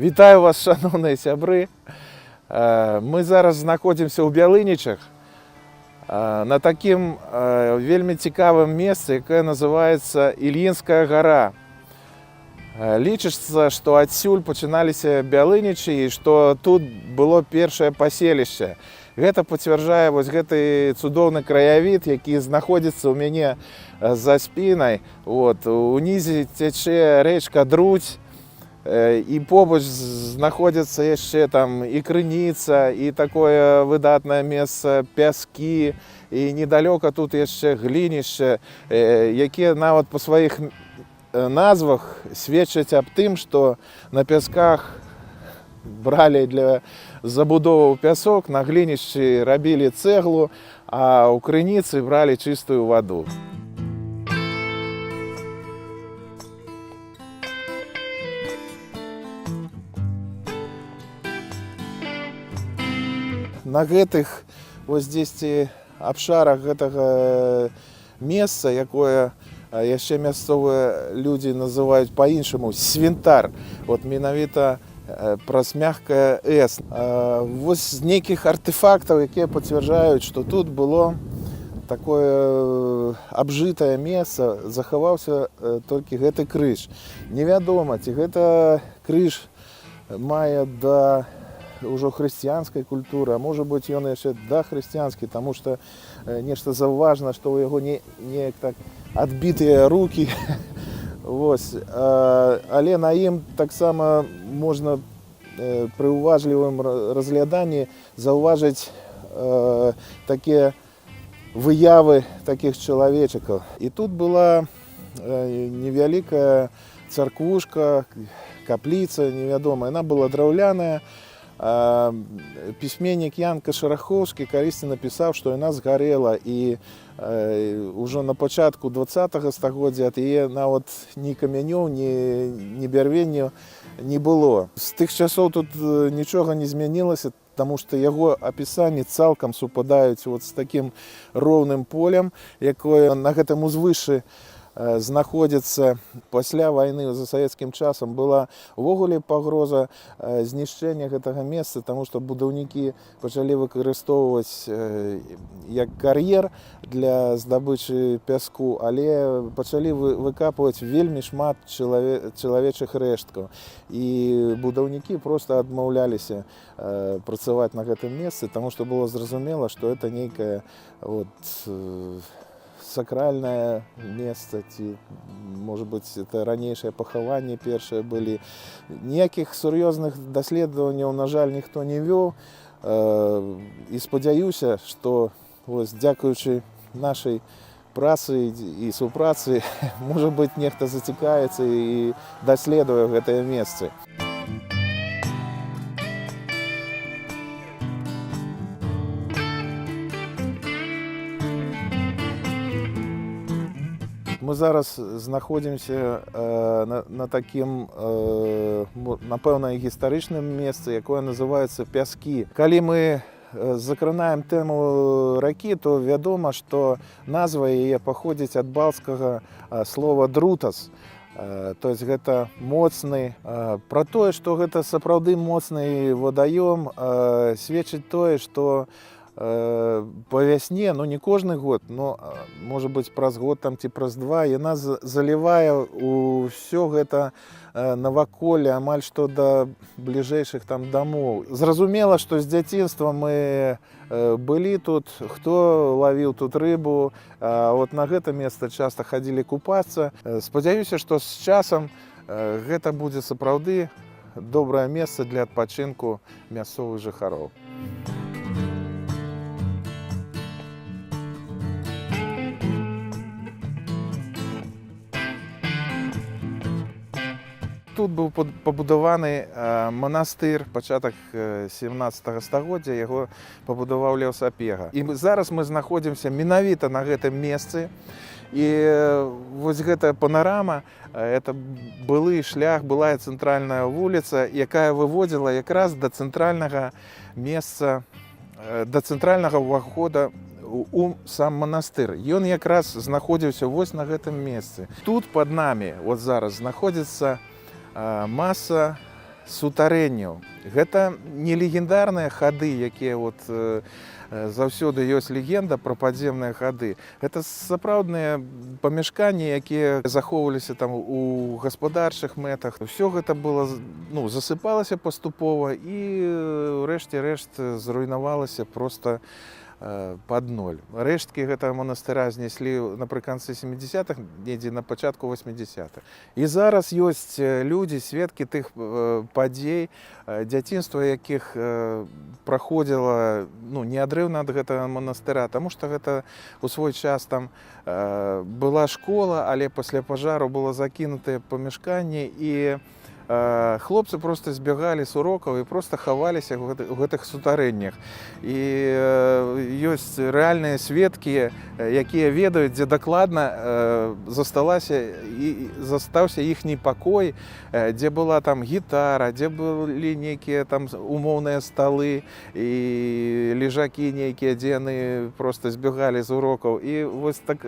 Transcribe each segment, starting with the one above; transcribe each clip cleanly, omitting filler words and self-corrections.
Вітаю вас, шаноўныя сябры. Мы зараз знаходзімся ў Бялынічах на такім вельмі цікавым месцы, якое называецца Ільінская гара. Лічыцца, што адсюль пачыналіся Бялынічы і што тут было першае паселішча. Гэта пацвярджае вось гэты цудоўны краявід, які знаходзіцца ў мяне за спінай. Вот, унізе цячэ рэчка Друць, і побач знаходзяцца яшчэ там і крыніца, і такое выдатнае месца Пяскі, і недалёка тут яшчэ глінішча, якія нават па сваіх назвах сведчаць аб тым, што на Пясках бралі для забудоваў пясок, на глінішчы рабілі цэглу, а ў крыніцы бралі чыстую ваду. На гэтых вось дзесьці абшарах гэтага месца, якое яшчэ мясцовыя людзі называюць па-іншаму свінтар, вот менавіта праз мягкае «с». Вось з нейкіх артэфактаў, якія пацвярджаюць, што тут было такое абжытае месца, захаваўся толькі гэты крыж. Невядома, ці гэта крыж мае да ўжо хрысціянскай культуры, а можа быць, ён яшчэ да хрысціянскі, таму што нешта заўважна, што ў яго не неяк так адбітыя рукі. Вось. Але на ім таксама можна пры уважлівым разгляданні заўважыць такія выявы такіх чалавечыкаў. І тут была невялікая царквушка, капліца невядомая, яна была драўляная. Пісьменнік Ян Кашарахоўскі калісьці напісаў, што яна згарэла, і ўжо на пачатку 20 стагоддзя ад яе нават ні камянёў, ні бярвенняў не было. З тых часоў тут нічога не змянілася, таму што яго апісанні цалкам супадаюць вот з такім роўным полем, якое на гэтым узвышы знаходзіцца. Пасля вайны, за савецкім часам, была увогуле пагроза знішчэння гэтага месца, таму што будаўнікі пачалі выкарыстоўваць як кар'ер для здабычы пяску, але пачалі выкапваць вельмі шмат чалавечых рэшткаў. І будаўнікі проста адмаўляліся працаваць на гэтым месцы, таму што было зразумела, што это нейкае вот сакральнае месца ці, может быть, это ранейшае пахаванне першае былі. Ніякіх сур'ёзных даследаванняў, на жаль, ніхто не вёў. І спадзяюся, што вось дзякуючы нашай працы і супрацы, можа быць, нехта зацікавіцца і даследуе гэтае месцы. Мы зараз знаходзімся на такім, напэўна, гістарычным месцы, якое называецца Пяскі. Калі мы закранаем тэму ракі, то вядома, што назва яе паходзіць ад балцкага слова «друтас». То есть гэта моцны. Пра тое, што гэта сапраўды моцны вадаём, сведчыць тое, што па вясне, ну, не кожны год, но можа быць, праз год там ці праз два, яна залівае ўсё гэта наваколле амаль што да бліжэйшых там дамоў. Зразумела, што з дзяцінства мы былі тут, хто лавіў тут рыбу, а вот на гэта месца часта хадзілі купацца. Спадзяюся, што з часам гэта будзе сапраўды добрае месца для адпачынку мясцовых жыхароў. Тут быў пабудаваны манастыр, пачатак 17 стагоддзя, яго пабудаваў Леў Сапега. І зараз мы знаходзімся менавіта на гэтым месцы. І вось гэтая панарама, это былы шлях, былая цэнтральная вуліца, якая выводзіла якраз да цэнтральнага месца, да цэнтральнага ўвахода у сам манастыр. Ён якраз знаходзіўся вось на гэтым месцы. Тут пад намі вот зараз знаходзіцца маса сутарэнняў. Гэта не легендарныя хады, якія вот, заўсёды ёсць легенда пра падземныя хады. Гэта сапраўдныя памяшканні, якія захоўваліся там у гаспадарчых мэтах. Усё гэта было, ну, засыпалася паступова і ўрэшце рэшт зруйнавалася проста пад ноль. Рэшткі гэтага манастыра знеслі напрыканцы 70-х, недзе на пачатку 80-х. І зараз ёсць людзі, сведкі тых падзей, дзяцінства якіх праходзіла, ну, неадрыўна ад гэтага манастыра, таму што гэта у свой час там была школа, але пасля пажару было закінутае памяшканне, і хлопцы просто збягалі з урокаў і просто хаваліся ў гэтых сутарэннях. І ёсць рэальныя сведкі, якія ведаюць, дзе дакладна засталася і застаўся іхні пакой, дзе была там гітара, дзе былі нейкія там умоўныя сталы і лежакі нейкія, дзе яны просто збегалі з урокаў. І вось так,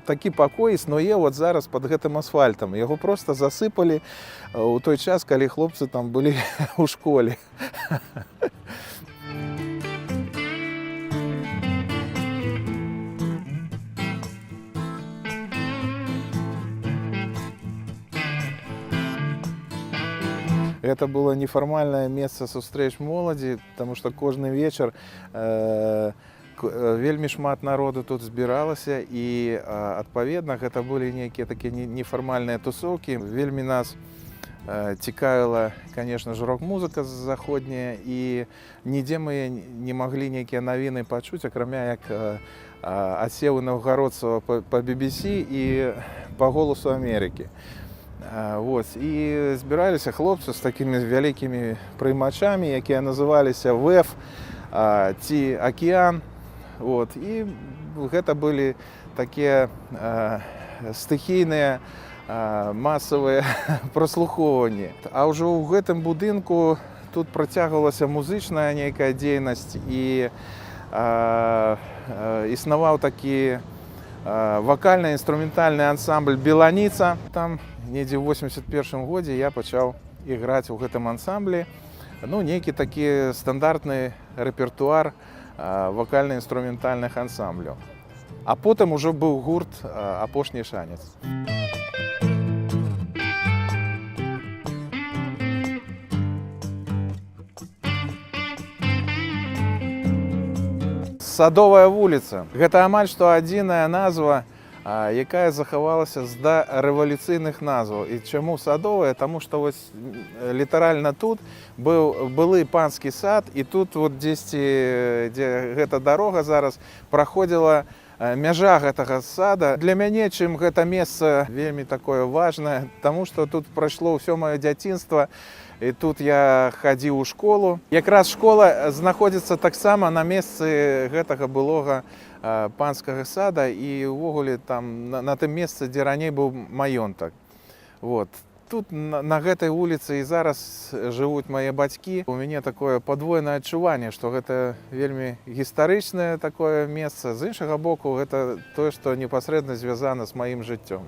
такі пакой існуе вот зараз пад гэтым асфальтам. Яго просто засыпалі у той час, калі хлопцы там былі ў школе. Гэта было нефармальнае месца сустрэч моладзі, таму што кожны вечар вельмі шмат народу тут збіралася, і адпаведна гэта былі нейкія такія нефармальныя тусоўкі. Вельмі нас цікавіла, конечно ж, рок-музыка заходняя, і нідзе мы не маглі нейкія навіны пачуць, акрамя як ад Севы Наўгародцава па BBC і па «Голосу Амерыкі». Вось. І збіраліся хлопцы з такімі вялікімі прыймачамі, якія называліся ВЭФ ці «Акеан». Вот. І гэта былі такія стыхійныя, масавыя праслухоўванні. А ўжо ў гэтым будынку тут працягвалася музычная нейкая дзейнасць, і існаваў такі вакальна-інструментальны ансамбль «Беланіца». Там недзе ў 81 годзе я пачаў іграць у гэтым ансамблі. Ну, нейкі такі стандартны рэпертуар вакальна-інструментальных ансамбляў. А потым ужо быў гурт «Апошні шанец». Садовая вуліца. Гэта амаль што адзіная назва, якая захавалася з дарэвалюцыйных назваў. І чаму садовая? Таму што вось, літаральна тут быў былы панскі сад, і тут вот дзесьці, дзе гэта дарога зараз, праходзіла мяжа гэтага сада. Для мяне чым гэта месца вельмі такое важнае, таму што тут прайшло ўсё маё дзяцінства, і тут я хадзіў у школу. Якраз школа знаходзіцца таксама на месцы гэтага былога панскага сада і ўвогуле там на тым месцы, дзе раней быў маёнтак. Вот. Тут на гэтай вуліцы і зараз жывуць мае бацькі. У мяне такое падвойнае адчуванне, што гэта вельмі гістарычнае такое месца. З іншага боку, гэта тое, што непасрэдна звязана з маім жыццём.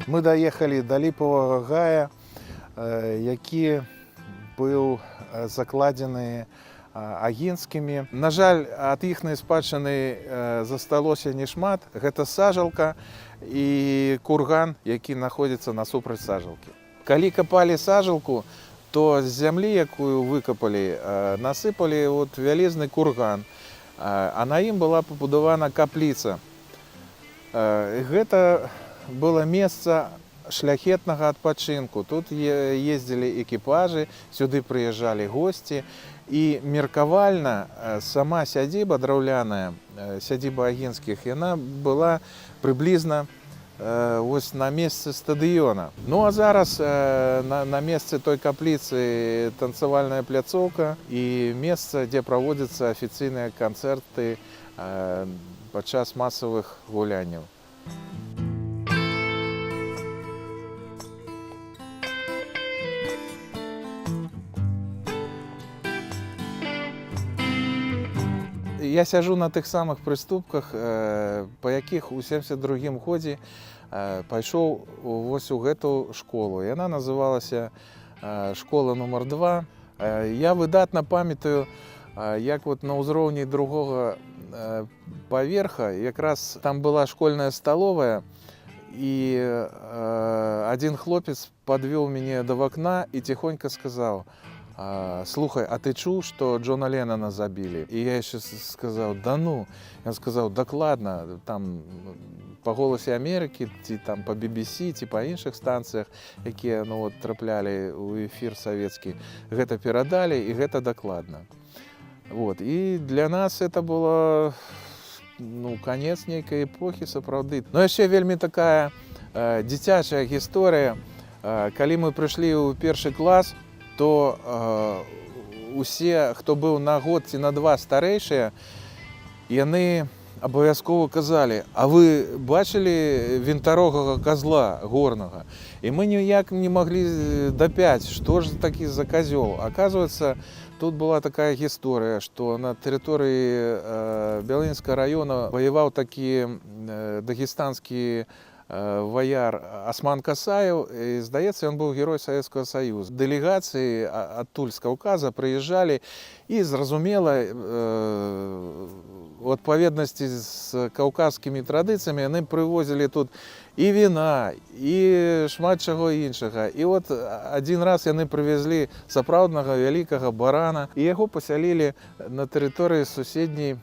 Мы даехалі да ліпавага гая, які быў закладзены Агінскімі. На жаль, ад іхнай спадчыны засталося няшмат. Гэта сажалка і курган, які знаходзіцца насупраць сажалкі. Калі капалі сажалку, то з зямлі, якую выкапалі, насыпалі от вялізны курган. А на ім была пабудавана капліца. Гэта было месца шляхетнага адпачынку. Тут ездзілі экіпажы, сюды прыязджалі госці. І меркавальна, сама сядзіба драўляная, сядзіба Агінскіх, яна была прыблізна вось на месцы стадыёна. Ну а зараз на месцы той капліцы танцавальная пляцоўка і месца, дзе праводзяцца афіцыйныя канцэрты падчас масавых гулянняў. Я сяжу на тых самых прыступках, па якіх у 72 годзе пайшоў вось у гэту школу. Яна называлася школа нумар 2. Я выдатна памятаю, як вот на ўзроўні другога паверха якраз там была школьная сталовая, і адзін хлопец падвёў мяне да вакна і ціхонька сказаў: «Слухай, а ты чуў, што Джона Леннона забілі?» І я яшчэ сказаў: «Да ну». Ён сказаў: «Дакладна, там па «Голасе Амерыкі» ці там па BBC, ці па іншых станцыях, якія, ну, вот, траплялі ў эфір савецкі, гэта перадалі, і гэта дакладна». Вот. І для нас это было, ну, канец нейкай эпохі сапраўды. Но яшчэ вельмі такая дзіцячая гісторыя. Калі мы прыйшлі ў першы клас, то усе, хто быў на год ці на два старэйшыя, яны абавязкова казалі: «А вы бачылі вінтарогага козла горнага?» І мы ніяк не маглі дапяць, што ж такі за казёл. Оказывается, тут была такая гісторыя, што на тэрыторыі Бялынскага района ваяваў такі дагестанскі ваяр Асман Касаеў, і, здаецца, ён быў герой Савецкага Саюза. Дэлегацыі адтуль, з Каўказа, прыязджалі і, зразумела, у адпаведнасці з каўказскімі традыцыямі яны прывозілі тут і віна, і шмат чаго іншага. І от адзін раз яны прывезлі сапраўднага вялікага барана, і яго пасялілі на тэрыторыі суседняй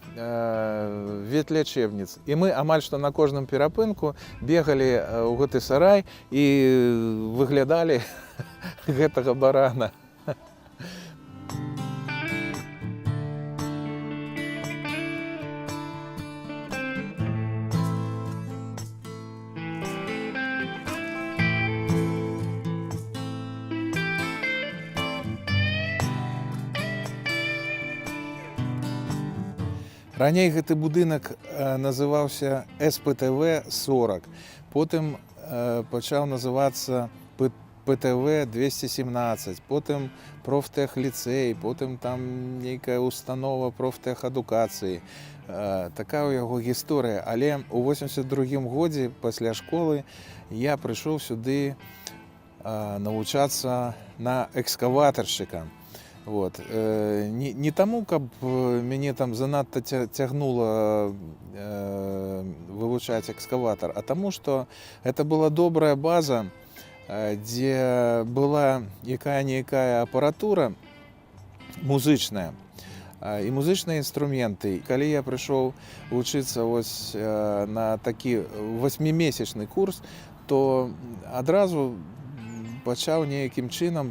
ветлячэбніц. І мы амаль што на кожным перапынку бегалі ў гэты сарай і выглядалі гэтага барана. Раней гэты будынак называўся СПТВ 40. Потым пачаў называцца ПТВ 217, потым профтэхліцэй, потым там нейкая установа профтэхадукацыі. Такая ў яго гісторыя. Але ў 82 годзе пасля школы я прыйшоў сюды навучацца на экскаватаршчыка. Вот. Не таму, каб мяне там занадта цягнула вывучаць экскаватар, а таму, што это была добрая база, дзе была якая-ніякая апаратура музычная і музычныя інструменты. Калі я прыйшоў вучыцца вось на такі васьмімесячны курс, то адразу пачаў нейкім чынам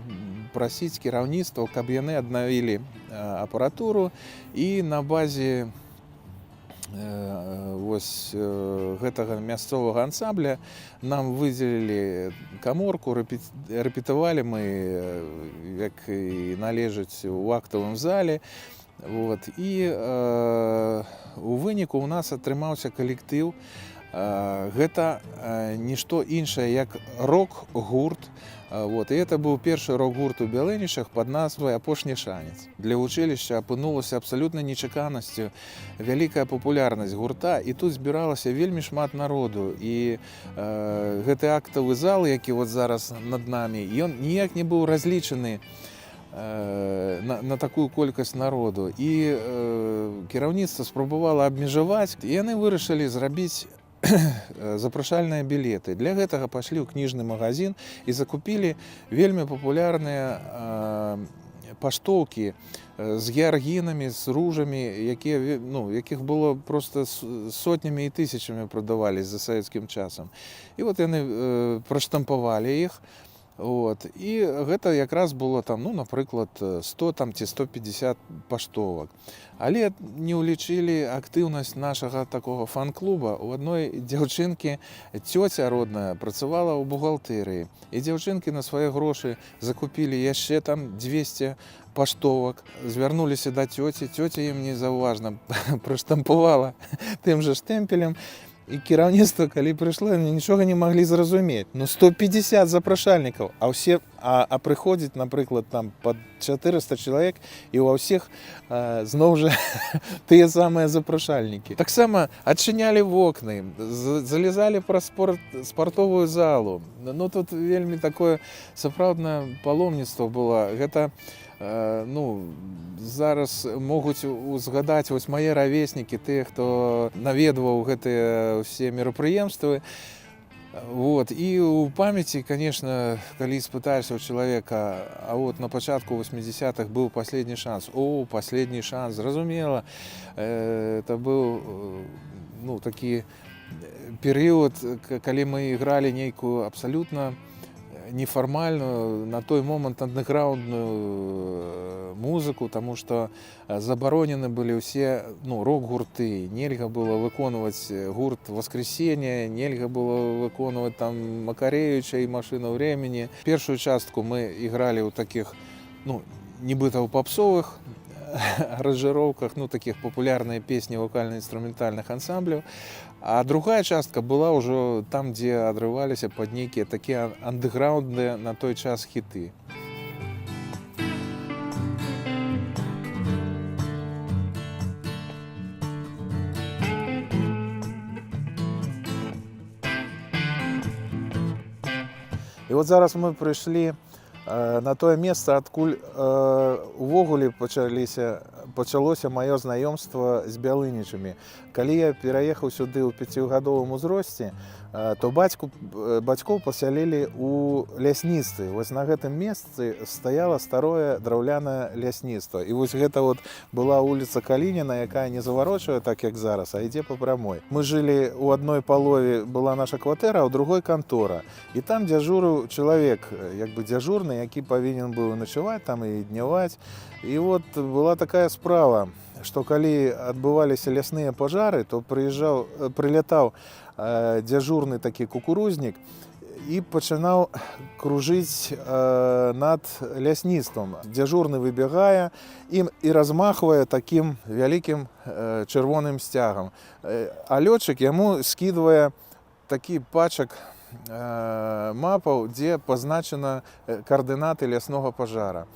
прасіць кіраўніцтва, каб яны аднавілі апаратуру, і на базе вось гэтага мясцовага ансамбля нам выдзелілі каморку, рэпетавалі мы, як і належыць, у актавым зале. Вот. І у выніку у нас атрымаўся калектыў. Гэта нішто іншае, як рок-гурт. Вот. І это быў першы рок-гурт у Бялынічах пад назвай «Апошні шанец». Для вучылішча апынулася абсалютна нечаканасцю вялікая папулярнасць гурта, і тут збіралася вельмі шмат народу. І гэты актавы зал, які вот зараз над намі, ён ніяк не быў разлічаны на такую колькасць народу. І кіраўніцтва спрабавала абмежаваць, і яны вырашылі зрабіць запрашальныя білеты. Для гэтага пайшлі ў кніжны магазин і закупілі вельмі папулярныя паштоўкі з геаргінамі, з ружамі, якія, ну, якіх было просто сотнямі і тысячамі прадавались за савецкім часам. І вот яны праштампавалі іх. Вот. І гэта якраз было там, ну, напрыклад, 100 там, ці 150 паштовак. Але не ўлічылі актыўнасць нашага такога фан-клуба. У адной дзяўчынкі цёця родная працавала ў бухгалтэрыі. І дзяўчынкі на свае грошы закупілі яшчэ там 200 паштовак, звярнуліся да цёці, цёця ім незаўважна праштампавала тым жа штэмпелем. І кіраўніцтва, калі прыйшло, яны нічога не маглі зразумець. Ну 150 запрашальнікаў, а ўсе а прыходзіць, напрыклад, там пад 400 чалавек, і ва ўсіх зноў жа тыя самыя запрашальнікі. Таксама адчынялі вокны, залезалі праз спартовую залу. Ну тут вельмі такое сапраўднае паломніцтва было. Гэта ну, зараз могуць узгадаць вось мае равеснікі, тыя, хто наведваў гэтыя ўсе мерапрыемствы. Вот. І ў памяці, конечно, калі спытаешся ў чалавека, а вот на пачатку 80-х быў «Последний шанс». О, «Последний шанс», зразумела, это быў ну, такі перыяд, калі мы ігралі нейкую абсалютна нефармальную на той момант андэграундную музыку, таму што забаронены былі ўсе, ну, рок-гурты, нельга было выконваць гурт «Воскресенье», нельга было выконваць там Макарэвіча і «Машину времени». Першую частку мы ігралі ў такіх, ну, нібыта ў папсовых аранжыроўках, ну, такіх папулярныя песні вакальна-інструментальных ансамбляў. А другая частка была ўжо там, дзе адрываліся пад нейкія такія андэграундныя на той час хіты. І вот зараз мы прыйшлі на тое месца, адкуль увогуле пачалося маё знаёмства з Бялынічамі. Калі я пераехаў сюды ў пяцігадовым узросце, то бацькоў пасялілі ў лясніцтве. Вось на гэтым месцы стаяла старое драўлянае лясніцтва. І вось гэта вот была вуліца Калініна, якая не заварочвае так, як зараз, а ідзе па прамой. Мы жылі ў адной палове, была наша кватэра, а ў другой кантора. І там дзяжурыў чалавек, як бы дзяжурны, які павінен быў начаваць там і дняваць. І вот была такая справа, што калі адбываліся лясныя пажары, то прылятаў дзяжурны такі кукурузнік і пачынаў кружыць над лясніцтвам. Дзяжурны выбягае ім і размахвае такім вялікім чырвоным сцягам. А лётчык яму скідвае такі пачак мапаў, дзе пазначана каардынаты ляснога пажара.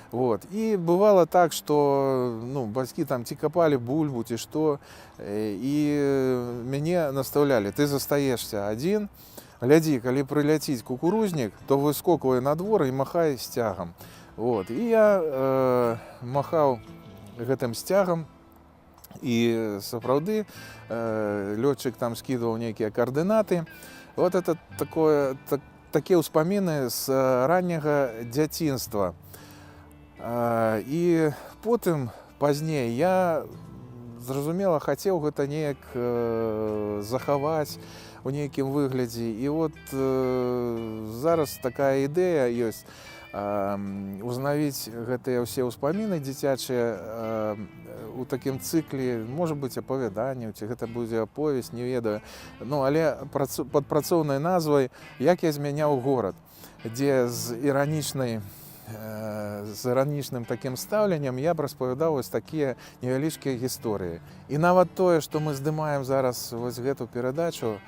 Вот. І бывало так, что, ну, бацькі там ці капалі бульбу, ці што, і мяне наставлялі: ты застаешся адзін, глядзі, калі прыляціць кукурузнік, то выскоквай на двор і махай сцягам. Вот. І я махаў гэтым сцягам, і сапраўды лётчык там скідваў нейкія каардынаты. Вот это такія ўспаміны з ранняга дзяцінства. І потым, пазней, я, зразумела, хацеў гэта неяк захаваць у нейкім выглядзе. І вот зараз такая ідэя ёсць, узнавіць гэтыя ўсе ўспаміны дзіцячыя у такім цыкле, можа быць, апавяданняў, ці гэта будзе аповесць, не ведаю. Ну, але пад працоўнай назвай «Як я змяняў горад», дзе з іранічным такім стаўленнем я б распавядаў вось такія невялічкія гісторыі. І нават тое, што мы здымаем зараз вось гэту перадачу,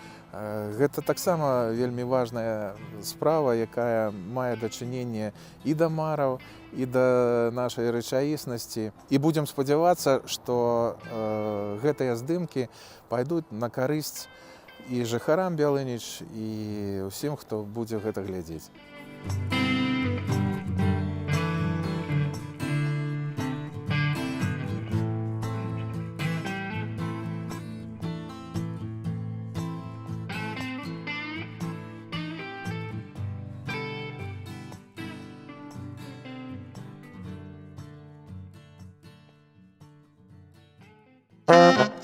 гэта таксама вельмі важная справа, якая мае дачыненне і да мараў, і да нашай рэчаіснасці. І будзем спадзявацца, што гэтыя здымкі пайдуць на карысць і жыхарам Бялыніч, і ўсім, хто будзе гэта глядзець. Thank.